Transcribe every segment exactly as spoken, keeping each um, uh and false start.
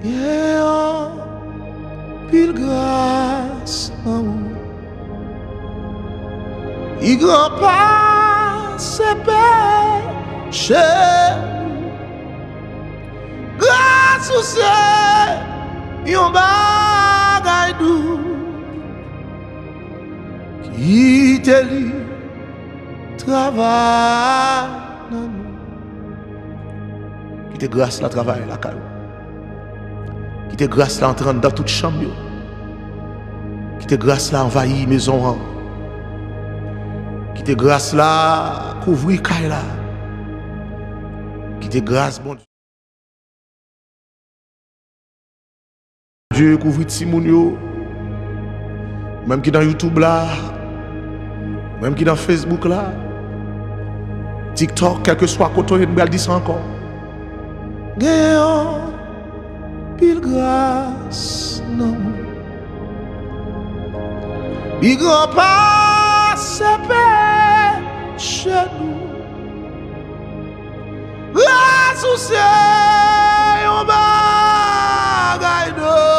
Gen anpil gras nan ou. Li gran pase peche nou. Gras ou se yon bagay dou. Kite li travay nan nou. Kite gras la travay lakay ou. Kite gras la antre anndan tout chanm yo. Kite gras la anvayi mezon an. Kite gras la kouvri kay la. Kite gras Bondye. Bondye kouvri timoun yo. Ou menm ki nan YouTube la, ou menm ki nan Facebook la, TikTok, kèlkeswa kote w ye, m pral di sa ankò. Gen anpil gras nan ou. Li gran pase peche nou. Gras ou se yon bagay dou.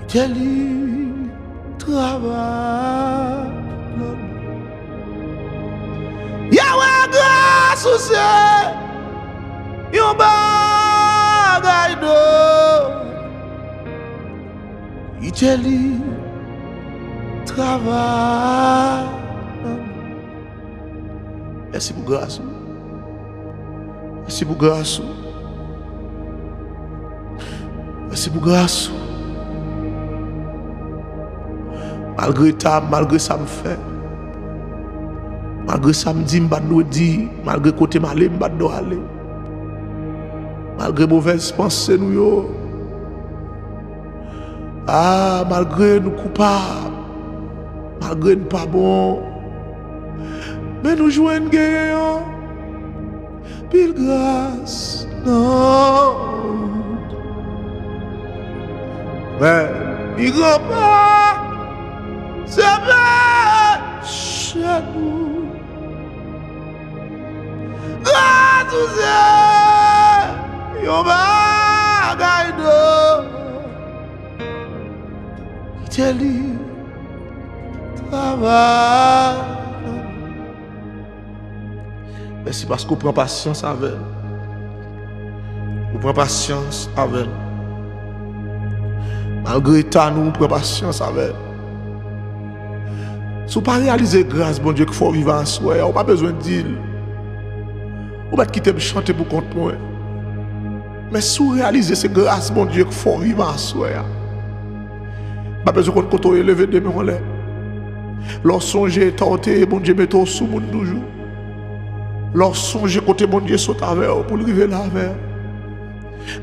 Kite li travay nan nou. Yahweh, gras ou se yon bagay dou. Kite li travay nan nou. Mèsi pou gras ou. Mèsi pou gras ou. Mèsi pou gras ou. Malgre ta m, malgre sa m fè, malgre sa m di m pa t dwe di, malgre kote m ale m pa t dwe ale, malgre movèz panse nou yo, a, malgre nou koupab, malgre n pa bon, men nou jwenn genyen anpil gras nan ou. Men, li gran pase peche nou. Gras ou se yon bagay dou. Kite li travay nan nou. Mèsi paske w pran pasyans avè n. Ou pran pasyans avè n. Malgre eta nou, ou pran pasyans avè n. Si w pa reyalize gras Bondye k fè w vivan aswè a, ou pa bezwen di l. Ou mèt kite m chante pou kont mwen. Men si w reyalize se gras Bondye k fè w vivan aswè a, pa bezwen konn kote w ye, leve de men w anlè. Lè w sonje eta w te ye, Bondye mete w sou moun toujou. Lè w sonje kote Bondye sot avè w pou l rive la avè w,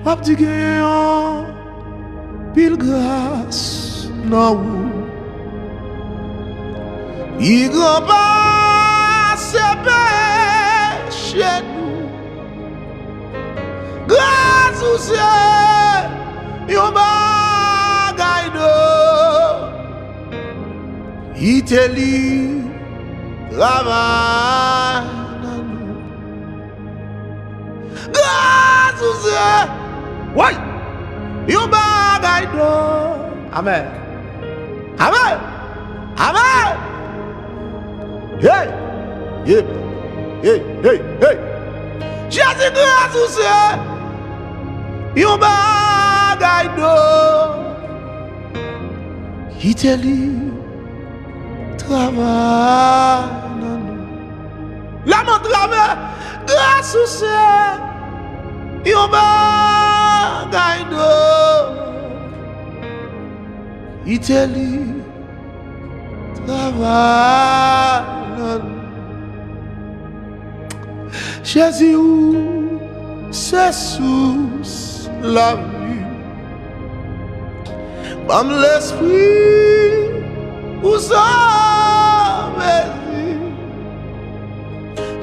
w ap di genyen anpil gras nan ou. Li gran pase peche nou. Gras ou se yon bagay dou. Kite li travay nan nou. Gras ou se, woy, yon bagay dou. Amèn. Amèn. Amèn. Hey! Hey! Hey! Hey! Hey! Jezi, gras ou se yon bagay dou. Kite li travay nan nou. Lè m antrave, gras ou se yon bagay dou. Kite li travay nan nou. Jezi, ou se sous lavi. Ban m lespri pou sove vi.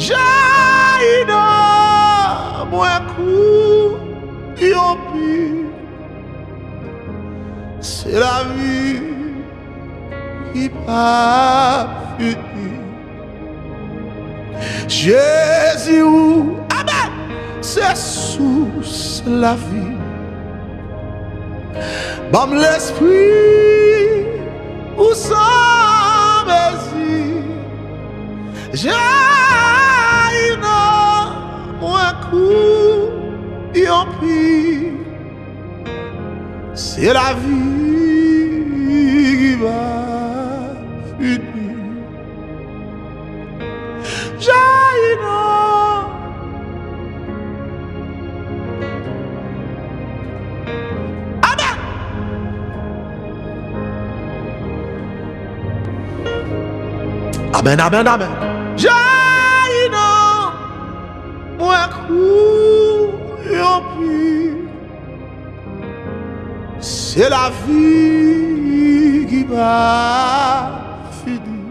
Jayi nan mwen kou yon pi. Se lavi ki p ap fini. Jezi, ou, amèn. Se sous lavi. Ban m lespri ou san mezi. Jayi nan mwen kou yon pi. Se lavi ki pa fini. Jayi nan. Amèn. Amèn, amèn, amèn. Jayi nan mwen kou yon pi. Se lavi ki pa fini.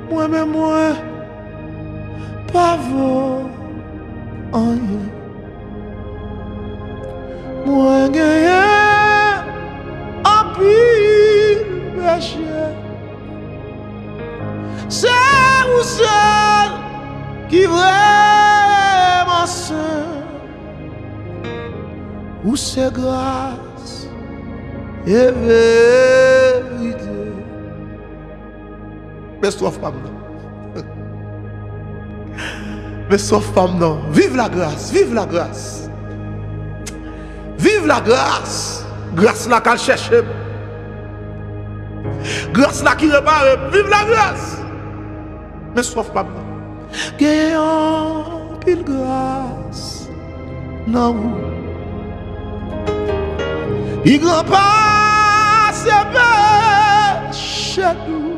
Mwen menm mwen pa vo anyen. Mwen genyen anpil peche. Se ou sèl ki vrèman sen. Ou se gras e verite. Best of pa m nan. Best of pa m nan. Viv lagras, viv lagras. Viv lagras. Gras la k al chèche m. Gras la ki repare m. Viv lagras. Men sòf pa m nan. Gen anpil gras nan ou. Pi gran pase peche nou.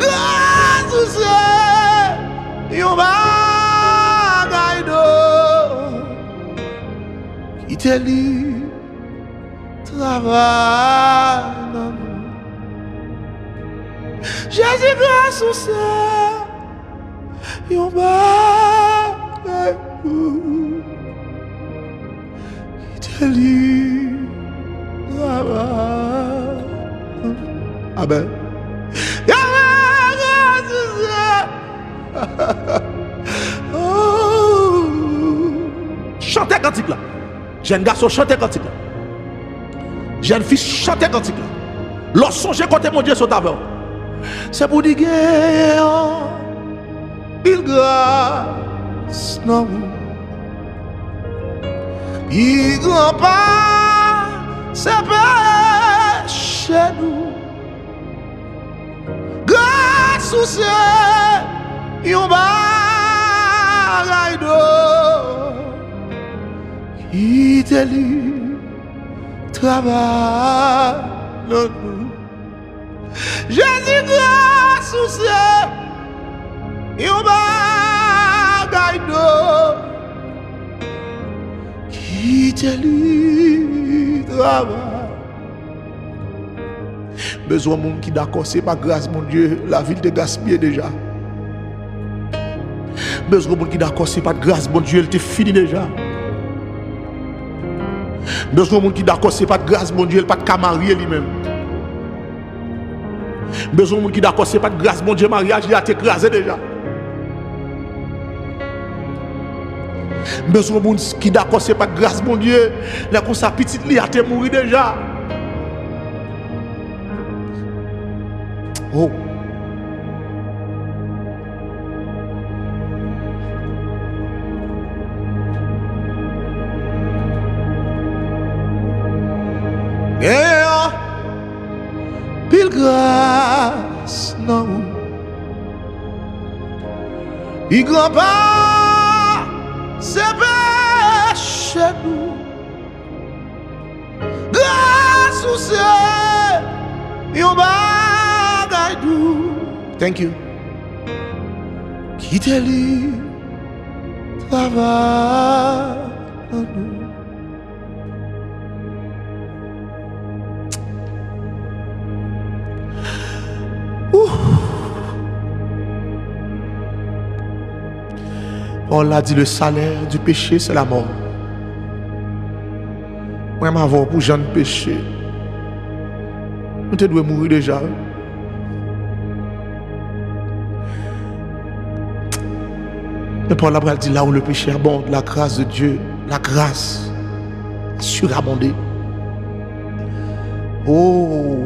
Gras ou se yon bagay do. Kite li travay nan nou. Jezi, gras ou se yon bagay pou kite li travay nan nou. Amèn. Yahweh, gras ou se. Oh. Chante kantik la. Jèn gason, chante kantik la. Jèn fi, chante kantik la. Lè w sonje kote Bondye sot avè w, se pou di gen anpil gras nan ou. Pi gran pase peche nou. Gras ou se yon bagay do. Kite li travay nan nou. Jezi, gras ou se yon bagay do. Kite li travay. Bezwen moun ki dakò se pa gras Bondye lavi l te gaspiye deja. Bezwen moun ki dakò se pa t gras Bondye l te fini deja. Bezwen moun ki dakò se pa t gras Bondye l pa t ka marye li menm. Bezwen moun ki dakò se pa t gras Bondye maryaj li a te kraze deja. M bezwen moun ki dakò se pa t gras Bondye, lè konsa pitit li a te mouri deja. Oh. Gen anpil gras nan ou. Pi gran pase peche nou. Gras ou se yon bagay dou. Thank you. Kite li travay nan nou. Ouh. Pawòl la di, le salaire du péché, c'est la mort. Mwen m avè w pou jan n peche. Nou te dwe mouri deja, wi. Men pawòl la pral di, là où le péché abonde, la grâce de Dieu, la grâce a surabondé. Oh,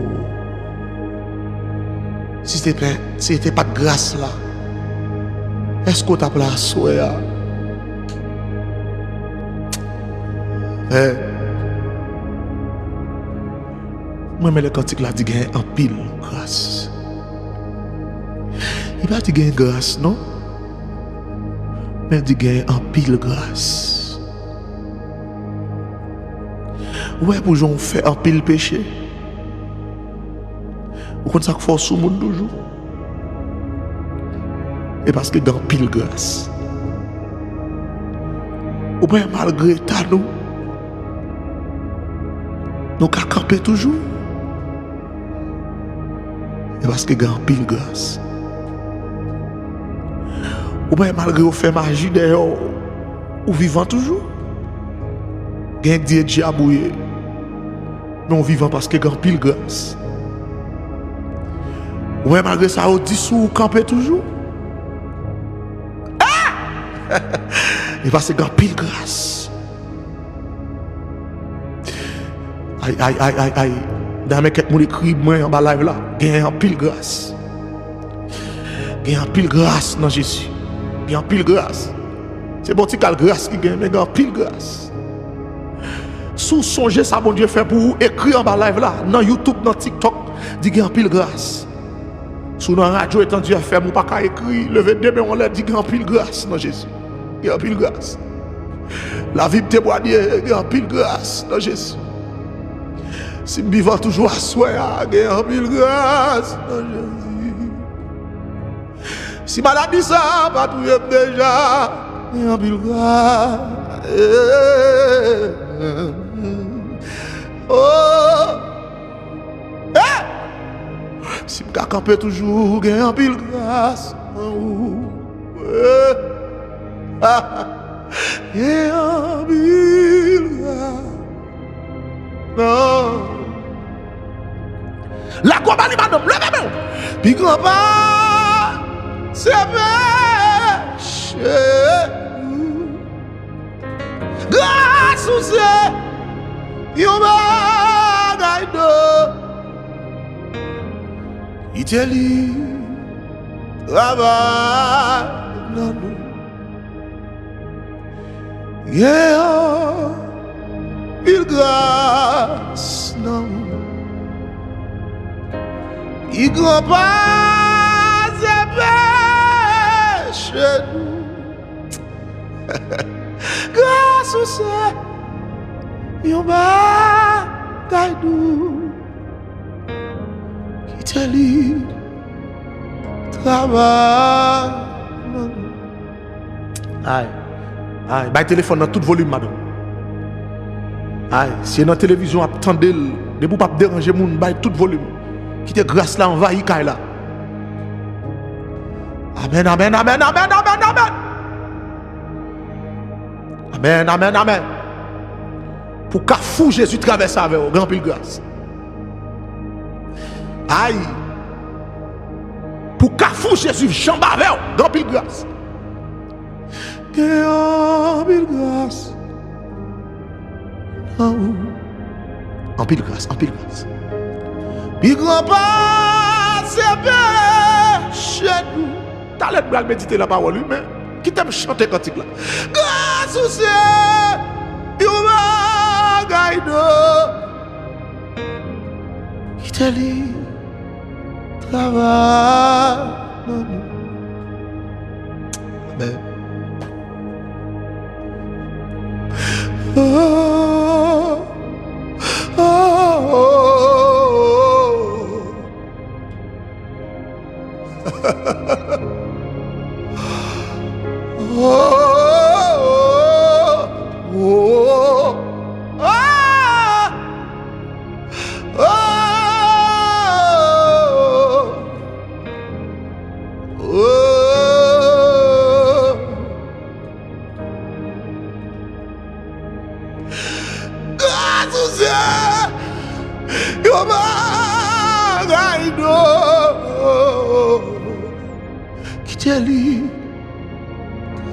si se te, si se te pa t gras la, èske w t ap la aswè a? Eh, mwen renmen lè kantik la di gen anpil gras. Li pa di gen gras non. Men di gen anpil gras. Ou wè pou jan w fè anpil peche? Ou konn sa k fè w sou moun toujou? E paske gen anpil gras. Ou wè malgre eta nou, nou ka kanpe toujou. E paske gen anpil gras. Ou wè malgre yo fè maji dèyè w, ou vivan toujou. Gen k di e dyab ou ye. Men w vivan paske gen anpil gras. Ou wè malgre sa yo di sou ou kanpe toujou. Ah! E paske gen anpil gras. Ay, ay, ay, ay, ay. Dayè men kèk moun ekri mwen anba live la. Gen anpil gras. Gen anpil gras nan Jezi. Gen anpil gras. Se bon ti kal gras ki gen, men gen anpil gras. Si w sonje sa Bondye fè pou ou, ekri anba live la, nan YouTube, nan TikTok, di gen anpil gras. Si w nan radyo Etandi F M, ou pa ka ekri, leve de men w anlè, di gen anpil gras nan Jezi. Gen anpil gras. Lavi m temwanye, gen anpil gras nan Jezi. Si m vivan toujou aswè a, gen anpil gras nan Jezi. Si maladi sa pa touye m deja, gen anpil gras. Oh. Eh! Si m ka kanpe toujou, gen anpil gras nan ou. Eh! Gen anpil gras. Non. Lagò ba li madanm, leve men w. Pi gran pa se peche nou. Gras ou se yon bagay de. Kite li travay nan nou. Gen anpil gras nan ou. Pi gran pase peche nou. Gras ou se yon bagay dou. Kite li travay nan nou. Ay, ay, bay telefòn nan tout volim, madanm. Ay, si e nan televizyon w ap tande l, depi w p ap deranje moun, bay tout volim. Kite gras la anvayi kay la. Amèn, amèn, amèn, amèn, amèn, amèn. Amèn, amèn, amèn. Pou kafou Jezi travèse avè w, gen anpil gras. Ay! Pou kafou Jezi janbe avè w, gen anpil gras. Gen anpil gras nan ou. Anpil gras, anpil gras. Pi gran pase peche nou. Talè n pral medite nan pawòl, wi, men kite m chante kantik la. Gras ou se yon bagay de. Kite li travay nan nou. Amèn. Oh, oh, oh, oh. Oh, oh, oh, oh. Ah! Oh, oh, oh. Gras ou se yon bagay dou. Kite li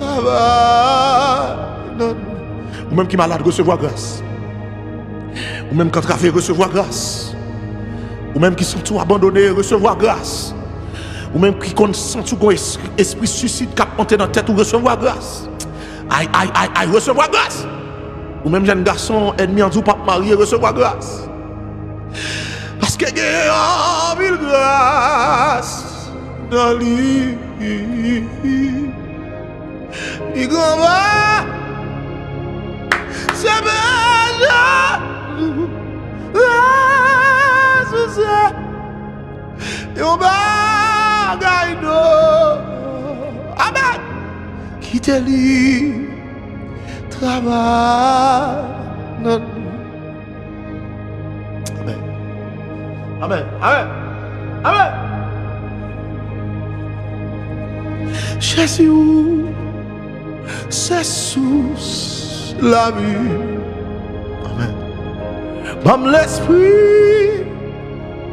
Travay nan nou. Ou menm ki malad, resevwa gras. Ou menm k antrave, resevwa gras. Ou menm ki santi w abandone, resevwa gras. Ou menm ki konn santi w gon es-, espri sisid k ap monte nan tèt ou, resevwa gras. Ay, ay, ay, ay, resevwa gras. Ou menm jèn gason, ènmi an di w p ap marye, resevwa gras. Paske gen anpil gras nan li. Pi gran pa se peche nou. Gras ou se yon bagay do. Amèn. Kite li travay nan nou. Amèn. Amèn. Amèn. Amèn. Jezi, ou se sous lavi. Amèn. Ban m lespri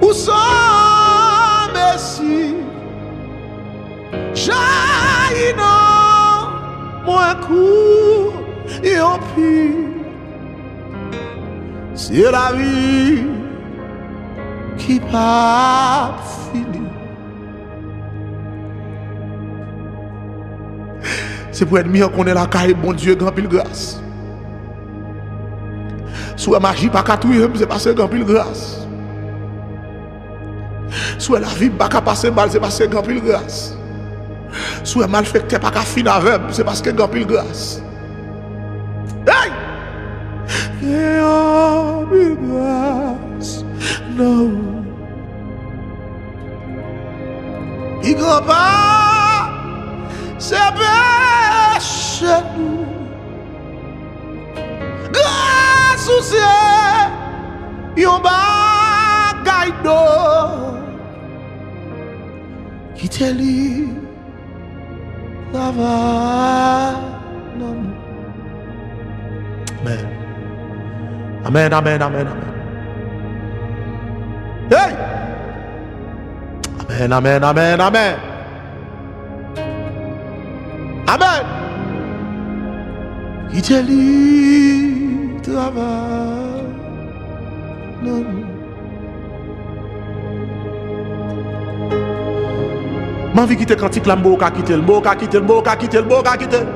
ou san mesi. Jayi nan mwen kou yon pi. Se lavi ki p ap fini. Se pou ènmi an konnen lakay Bondye gen anpil gras. Si w wè maji pa ka touye m, se paske gen anpil gras. Si w wè lavi m pa ka pase mal, se paske gen anpil gras. Si w wè malfektè pa ka fin avè m, se paske gen anpil gras. Hey! Gen anpil gras nan ou. Pi gran pa se peche nou. Gras ou se yon bagay do. Kite li travay nan nou. Amèn. Amèn, amèn, amèn, amèn. Hey! Amèn, amèn, amèn, amèn. Amèn. Kite li travay nan nou. M anvi kite kantik la, m poko ka kite l, m poko ka kite l, m poko ka kite l, m poko ka kite l.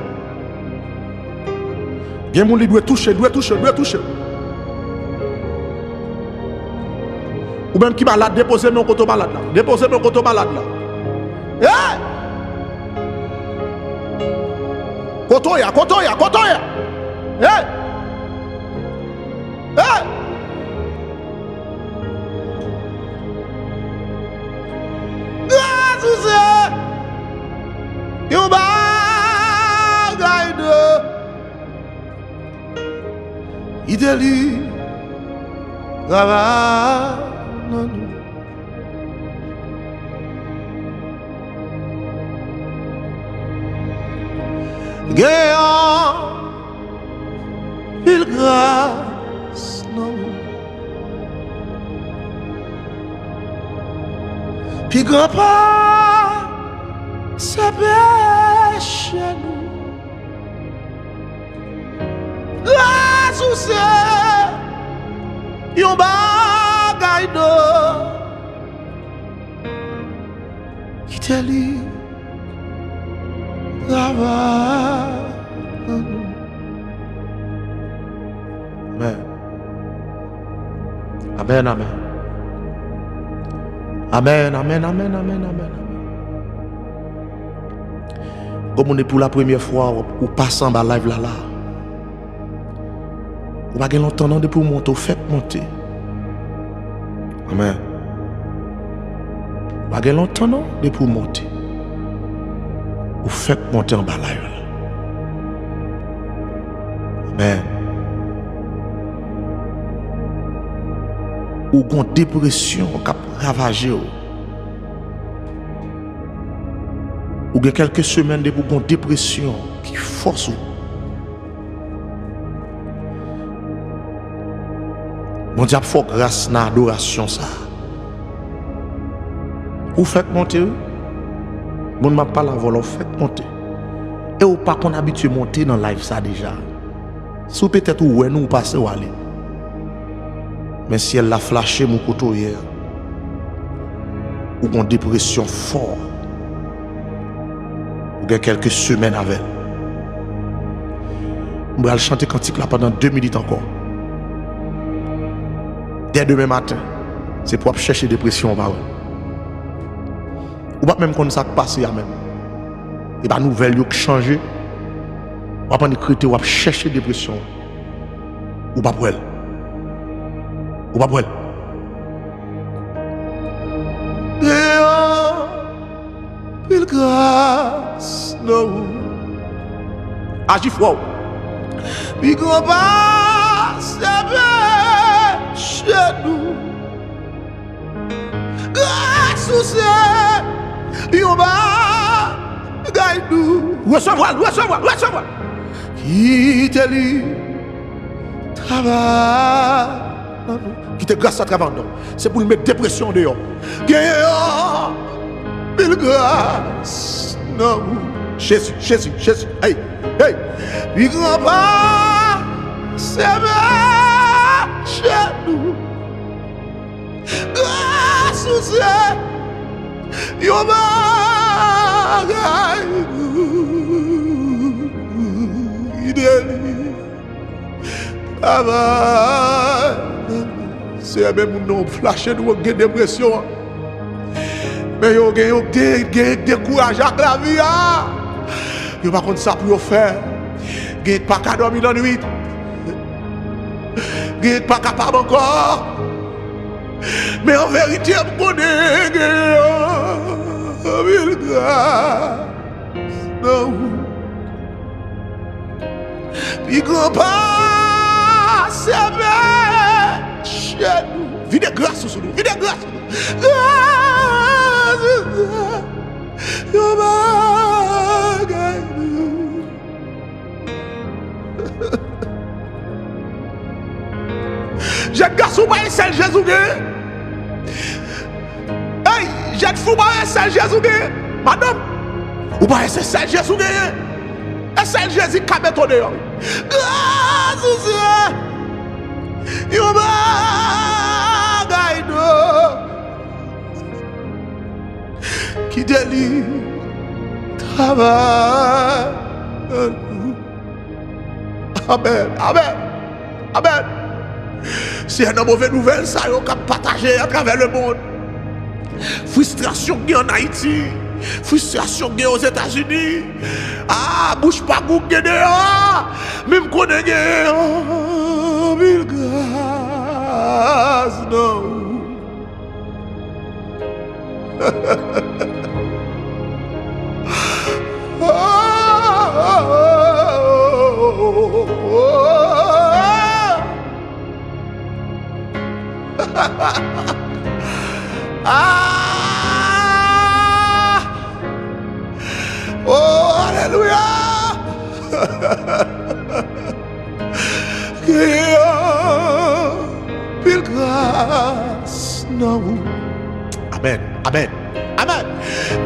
Gen moun li dwe touche, dwe touche, dwe touche. Ou menm ki malad, depoze men w kote w malad la. Depoze men w kote w malad la. Hey! Kote w ye a, kote w ye a, kote w ye a. Hey! Hey! Gras ou se yon bagay de. Kite li travay nan nou. Gen anpil gras nan ou. Pi gran pa se peche nou. Gras ou se yon bagay do. Kite li travay nan nou. Amèn. Amèn, amèn. Amèn, amèn, amèn, amèn, amèn, amèn. Gon moun, pou la premyè fwa, ou pase anba live la, la. Ou pa gen lontan non depi w monte, ou fèk monte. Amèn. Ou pa gen lontan non depi w monte. Ou fèk monte anba live la. Amèn. Ou gon depresyon k ap ravaje w. Ou gen kèlke semèn depi w gon depresyon ki fòs ou. Bondye ap fè w gras nan adorasyon sa a. Ou fèk monte, wi. Moun m ap pale avè w la, ou fèk monte. E w pa konn abitye monte nan live sa deja. Si w petèt ou wè nou, ou pase, w ale. Men syèl la flache m ou kote w ye a. Ou gon depresyon fò. Ou gen kèlke semèn avè l. M pral chante kantik la pandan de minit ankò. Dè demen maten, se pou w ap chèche depresyon w pa wè. Ou p ap menm konn sa k pase a menm. E pa nouvèl yo k chanje. W ap annik rete, w ap chèche depresyon. Ou p ap wè l. Ou p ap wè l. Deyò, pil gras nan ou. Aji fwa w. Pi gran pase peche nou. Gras ou se yon bagay dou. Resevwa l, resevwa l, resevwa l. Kite li travay nan nou. Kite gras la travay nan nou. Se pou l met depresyon deyò. Gen yon pil gras nan ou. Jezi, Jezi, Jezi. Hey, hey. Pi gran pase peche nou. Gras ou se yon bagay ki deli travay. Seyè, men moun nan w flache nou ak gen depresyon an. Men yo gen, yo gen, gen dekouraje ak lavi a. Yo pa konn sa pou yo fè. Gen pa ka dòmi lannwit. Gen pa kapab ankò. Men an verite, m konnen gen anpil gras nan ou. Pi gran pase peche nou. Vide gras ou sou nou. Vide gras ou sou nou. Gras ou sou nou. Yon bagay nou. Jèn gason, ou pa wè sèl Jezi w genyen? Ey, jèn fi, ou pa wè sèl Jezi w genyen? Madanm, ou pa wè se sèl Jezi w genyen? E sèl Jezi k ka mete w deyò. Gras ou se yon bagay dou. Kite li travay nan nou. Amèn, amèn, amèn. Seyè, nan move nouvèl sa yo k ap pataje atravè lemonn, fristrasyon k gen ann Ayiti, fristrasyon k gen Ozetazini, a, bouch pa gou k gen deyò a, men m konnen gen anpil gras nan ou. Ah! Oh, alelouya! Gen anpil gras nan ou. Amèn, amèn, amèn.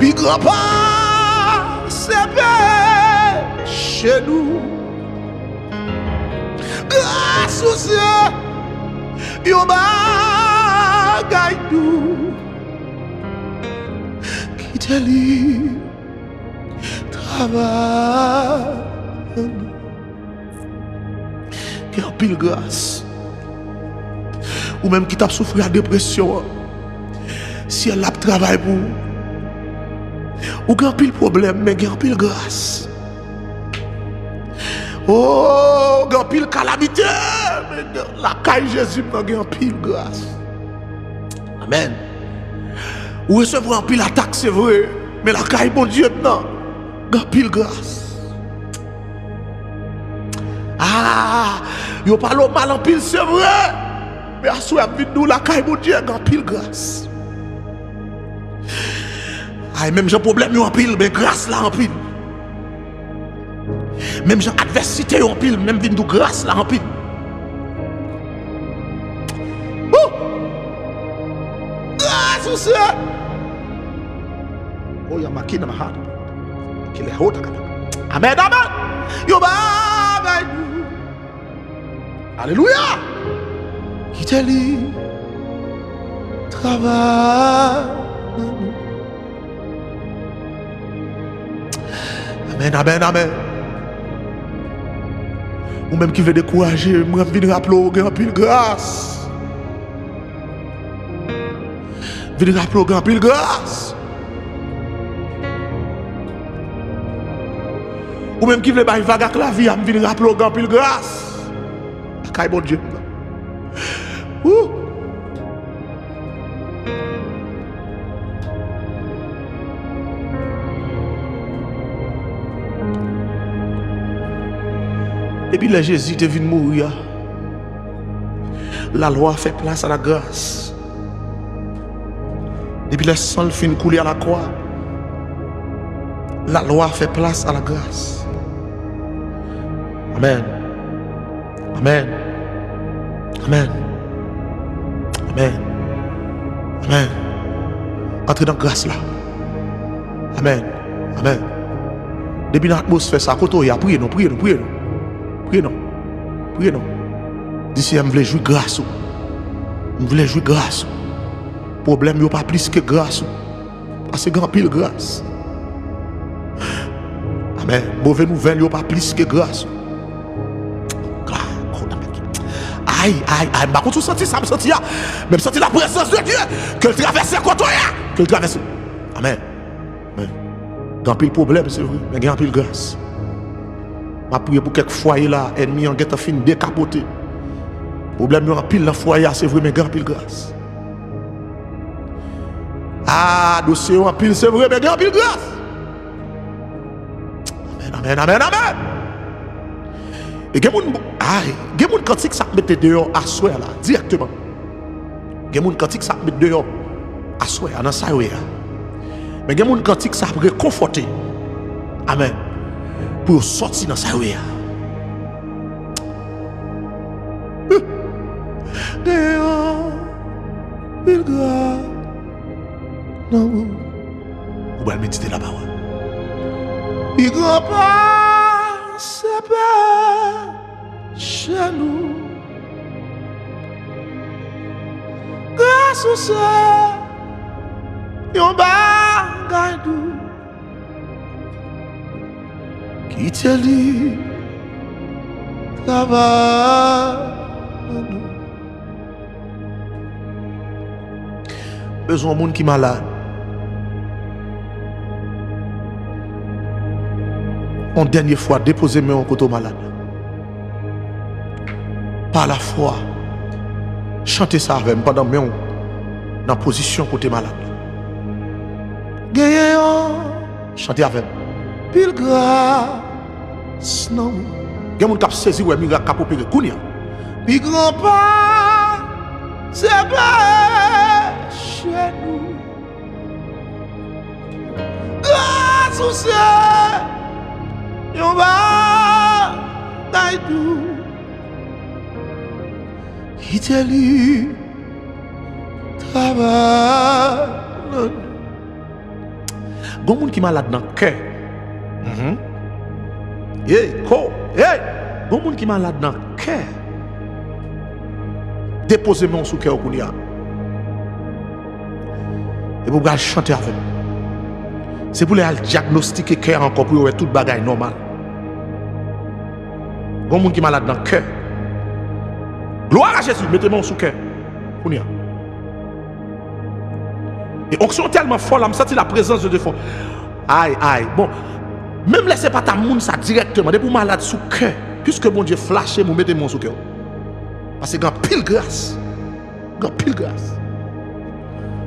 Pi gran pase peche nou. Gras ou se yon bagay dou. Kite li travay nan nou. Gen anpil gras. Ou menm ki t ap soufri ak depresyon an, syèl la ap travay pou ou. Ou gen anpil pwoblèm, men gen anpil gras. Oh, gen anpil kalamite, men lakay Jezi m nan gen anpil gras. Amèn. Ou resevwa anpil atak, se vre, men lakay Bondye m nan, gen anpil gras. Ah, yo pale w mal anpil, se vre, men aswè ap vin di w lakay Bondye, gen anpil gras. Ay, menm jan pwoblèm yo anpil, men gras la anpil. Menm jan advèsite yo anpil, men m vin di w gras la anpil. Woo! Gras ou se. Oh, ya makina mahata. Kile hota kata. Amèn, amèn. Yon bagay nou. Alelouya. Kite li travay nan nou. Amèn, amèn, amèn. Ou menm ki vle dekouraje, mwen m vin raple w gen anpil gras. Vin raple w gen anpil gras. Ou menm ki vle bay vag ak lavi a, m vin raple w gen anpil gras. Lakay Bondye m nan. Wou! Depi lè Jezi te vin mouri a, lalwa fè plas a lagras. Depi lè san l fin koule a lakwa, lalwa fè plas a lagras. Amèn. Amèn. Amèn. Amèn. Amèn. Antre nan gras la. Amèn. Amèn. Depi nan atmosfè sa, kote w ye a, priye non, priye non, priye non. Priye non. Priye non. Di, Seyè, m vle jwi gras ou. M vle jwi gras ou. Pwoblèm yo pa plis ke gras ou. Paske gen anpil gras. Amèn. Move nouvèl yo pa plis ke gras ou. Ay, ay, ay, m pa konn si w santi sa m santi a. Men m santi la prezans de Dye. Ke l travèse kote w ye a. Ke l travèse. Amèn. Men, gen anpil pwoblèm, se vre, men gen anpil gras. M ap priye pou kèk fwaye la, ènmi an gentan fin dekapote. Pwoblèm yo anpil nan fwaye a, se vre, men gen anpil gras. Ah, dosye yo anpil, se vre, men gen anpil gras. Amèn, amèn, amèn, amèn. E gen moun, ay, gen moun kantik sa ap mete deyò aswè la, dirèkteman. Gen moun kantik sa ap met deyò aswè a nan sa yo ye a. Men gen moun kantik sa ap rekonfòte. Amèn. Pou yo sòti nan sa yo ye a. Deyò, pil gra nan ou. Ou pral medite lapawòl. Pi gran pase peche nou. Gras ou se yon bagay dou. Kite li travay nan nou. Bezwen yon moun ki malad. Yon dènye fwa, depoze men w kote w malad la. Pa lafwa, chante sa avè m pandan men w nan pozisyon kote malad la. Genyen yon, chante avè m. Pil gras nan ou. Gen moun k ap sezi wè mirak k ap opere kounye a. Pi gran pase peche nou. Gras ou se yon bagay dou. Kite li travay nan nou. Gon moun ki malad nan kè. Mhm. Hey, ko, hey! Gon moun ki malad nan kè. Depoze men w sou kè w kounye a. Epi w pral chante avè m. Se pou lè y al dyagnostike kè a ankò pou yo wè tout bagay nòmal. Gon moun ki malad nan kè. Glwa a Jezi, mete men w sou kè. Kounye a. E onksyon tèlman fò la, m santi la prezans de Dye fò. Ay, ay. Bon, menm lè se pa ta moun sa dirèkteman, depi w malad sou kè, piske Bondye flache m, ou mete men w sou kè w. Paske gen anpil gras. Gen anpil gras.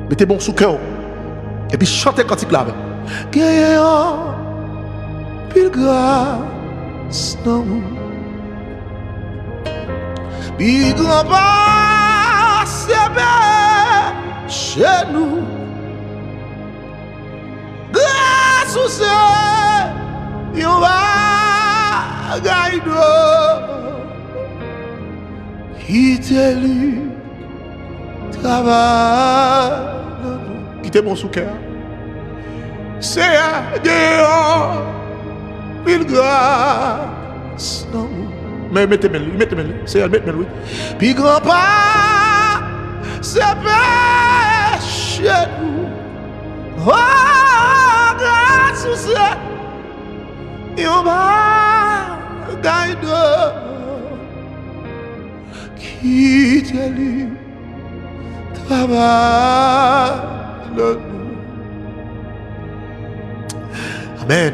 Mete men w sou kè w. Epi chante kantik la avè m. Genyen anpil gras nan ou. Pi gran pase peche nou. Gras ou se yon bagay dou. Kite li travay nan nou. Kite men w sou kè a. Seyè, gen yon Anpil gras nan ou. Men mete men li, mete men li. Seyè, mete men li, wi. Pi gran pase peche nou. O, gras ou se yon bagay de kite li travay nan nou. Amèn.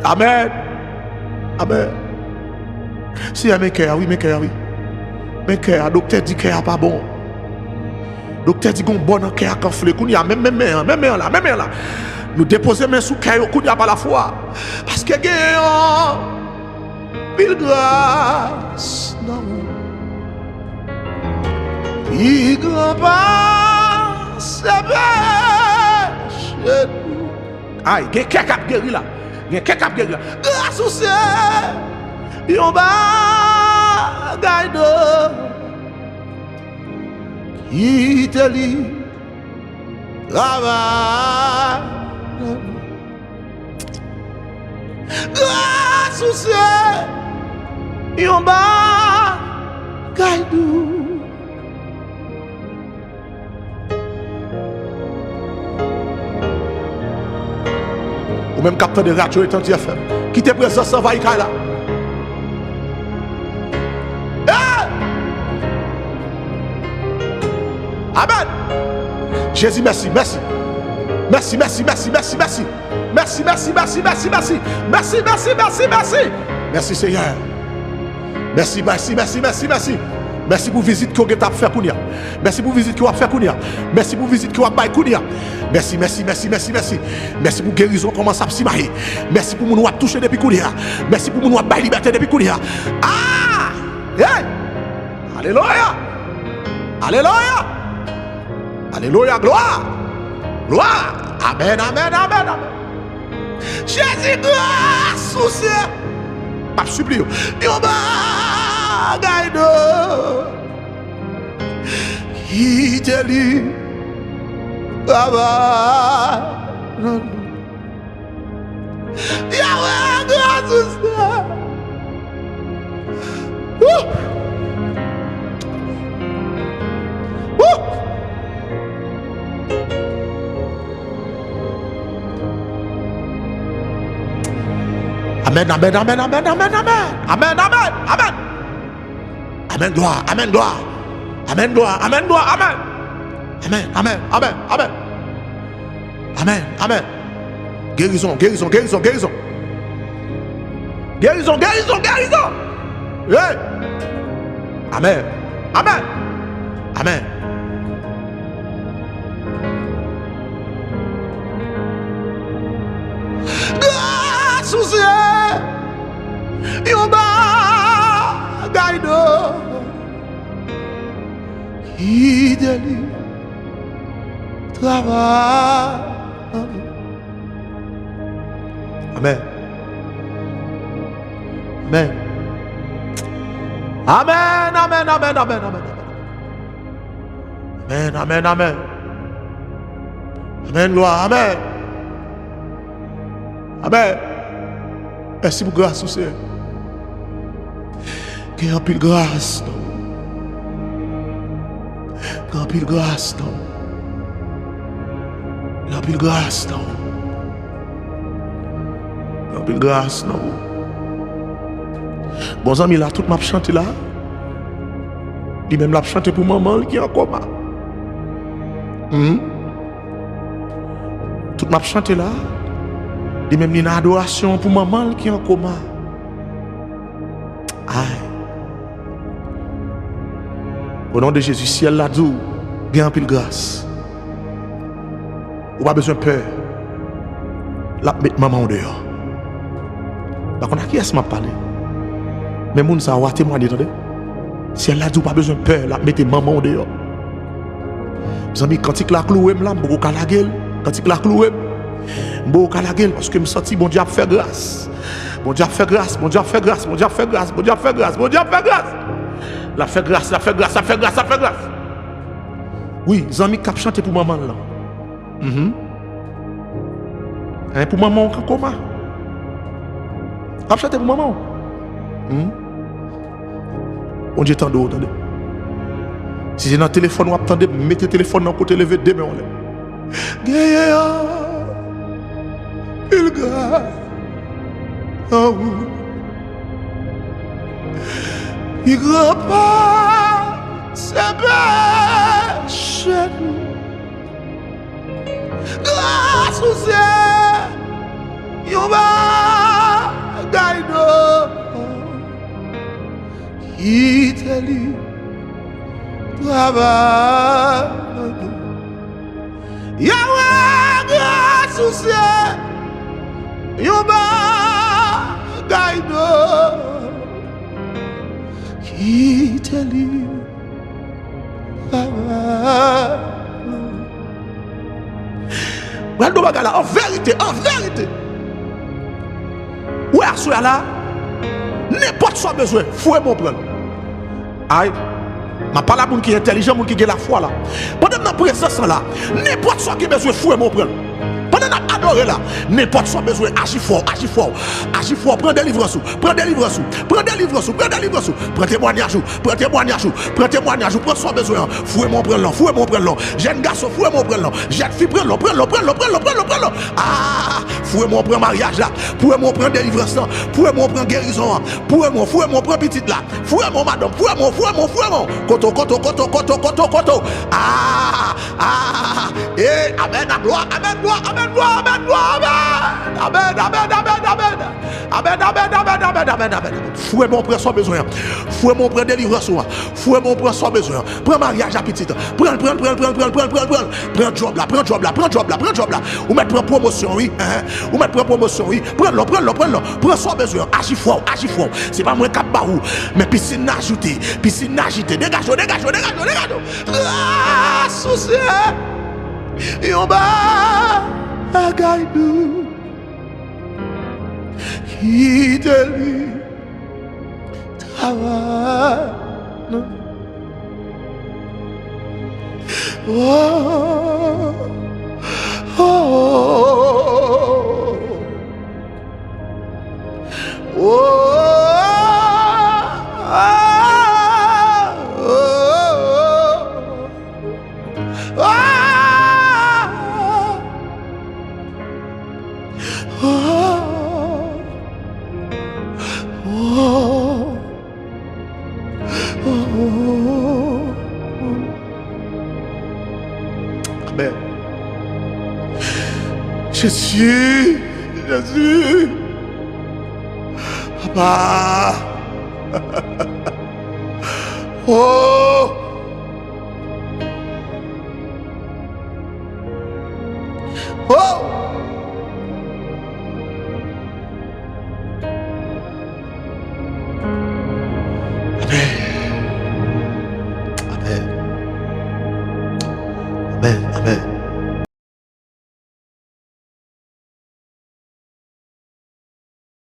Amèn. Amèn. Seyè, men kè a, wi, men kè a, wi. Men kè a, doktè di kè a pa bon. Doktè di gon bò nan kè a k anfle. Kounye a, menm, menm men an, menm men an la, menm men an la. Nou depoze men sou kè yo kounye a pa lafwa. Paske gen yon anpil gras nan ou. Pi gran pase peche nou. Ay, gen kè k ap geri la. Gen kè k ap geri la. Gras ou se yon bagay de kite li travay nan nou. Gras ou se yon bagay dou. Ou menm k ap tande radyo Etandi F M, kite prezans anvayi kay la. Hey! Amèn. Jezi, mèsi, mèsi. Mèsi, mèsi, mèsi, mèsi, mèsi. Mèsi, mèsi, mèsi, mèsi, mèsi. Mèsi, mèsi, mèsi, mèsi, mèsi. Mèsi, Seyè. Mèsi, mèsi, mèsi, mèsi, mèsi. Mèsi pou vizit ke w gentan ap fè kounye a. Mèsi pou vizit ke w ap fè kounye a. Mèsi pou vizit ke w ap bay kounye a. Mèsi, mèsi, mèsi, mèsi, mèsi. Mèsi pou gerizon kòmanse ap simaye. Mèsi pou moun w ap touche depi kounye a. Mèsi pou moun w ap bay libète depi kounye a. Ah! Hey! Alelouya! Alelouya! Alelouya, glwa! Glwa! Amèn, amèn, amèn, amèn. Jezi, gras ou se. M ap sipliye w. Yon bagay de kite li travay nan nou. Yahweh, gras ou se. Woo! Woo! Amèn, amèn, amèn, amèn, amèn, amèn. Amèn, amèn, amèn, amèn. Amèn, glwa, amèn, glwa. Amèn, glwa, amèn, glwa, amèn. Amèn, amèn, amèn, amèn. Amèn, amèn. Gerizon, gerizon, gerizon, gerizon. Gerizon, gerizon, gerizon. Hey! Amèn. Amèn. Amèn. Gras ou se yon bagay de kite li travay nan nou. Amèn. Amèn. Amèn, amèn, amèn, amèn, amèn. Amèn, amèn, amèn. Amèn, glwa, amèn. Amèn. Mèsi pou gras ou, Seyè. Gen anpil gras nan ou. Gen anpil gras nan ou. Gen anpil gras nan ou. Gen anpil gras nan ou. Bon, zanmi la, tout m ap chante la, li menm l ap chante pou manman l ki an koma. Hmm? Tout m ap chante la, li menm li nan adorasyon pou manman l ki an koma. Ay. O non de Jezi, syèl la di w gen anpil gras. Ou pa bezwen pè. L ap met manman w deyò. M pa konn a kiyès m ap pale. Men moun sa yo a temwanye, tande. Syèl la di w pa bezwen pè, l ap mete manman w deyò. Zanmi, kantik la kloure m la, m poko ka lage l. Kantik la kloure m. M poko ka lage l paske m santi Bondye ap fè gras. Bondye ap fè gras, Bondye ap fè gras, Bondye ap fè gras, Bondye ap fè gras, Bondye ap fè gras. L ap fè gras, l ap fè gras, l ap fè gras, l ap fè gras. Wi, zanmi k ap chante pou manman l lan. Mhm. Hein, pou manman w k an koma. M ap chante pou manman w. Hmm? Bondye tande w, tande. Si se nan telefòn w ap tande, mete telefòn nan kote, leve de men w anlè. Genyen anpil gras nan ou. Pi gran pa se peche nou. Gras ou se yon bagay nòmal. Kite li travay nan nou. Yahweh, gras ou se yon bagay nòmal. Kite li travay nan nou. Pral di w bagay la, an verite, an verite. Ou wè aswè a la, nenpòt sa w bezwen, foure men w pran l. Ay, m ap pale a moun ki entèlijan, moun ki gen lafwa la. Pandan m nan prezans lan la, nenpòt sa w gen bezwen, foure men w pran l. Pandan n ap adore la, nenpòt sa w bezwen, aji fò, aji fò, aji fò, pran delivrans ou, pran delivrans ou, pran delivrans ou, pran delivrans ou, pran temwanyaj ou, pran temwanyaj ou, pran temwanyaj ou, pran sa w bezwen an, foure men w pran l non, foure men w pran l non, jèn gason, foure men w pran l non, jèn fi, pran l non, pran l non, pran l non, pran l non, pran l non, pran l non, ah, foure men w pran maryaj la, foure men w pran delivrans lan, foure men w pran gerizon an, foure men w, foure men w pran pitit la, foure men w madanm, foure men w, foure men w, foure men w, koto, koto, koto, koto, koto, koto, ah, ah, eh, amèn, a glwa, amèn, glwa, amèn, glwa, amèn, glwa, amèn, amèn, amèn, amèn, amèn. Amèn, amèn, amèn, amèn, amèn, amèn, amèn. Foure men w pran sa w bezwen an. Foure men w pran delivrans ou an. Foure men w pran sa w bezwen an. Pran maryaj la pitit. Pran l, pran l, pran l, pran l, pran l, pran l, pran l, pran l. Pran djòb la, pran djòb la, pran djòb la, pran djòb la. Ou mèt pran pwomosyon wi. Enhen. Ou mèt pran pwomosyon wi. Pran l non, pran l non, pran l non. Pran sa w bezwen an. Aji fò, aji fò. Se pa mwen k ap ba ou. Men pisin nan ajite. Pisin nan ajite. Degaje w, degaje w, degaje w, degaje w. Gras ou se yon bagay dou. Kite li travay nan. Oh, oh, oh, oh. Oh, oh, oh, oh. Ah! Oh! Oh! Oh! Amèn. Jezi, Jezi. Papa. Oh! Oh! Amèn. Amèn. Amèn, amèn.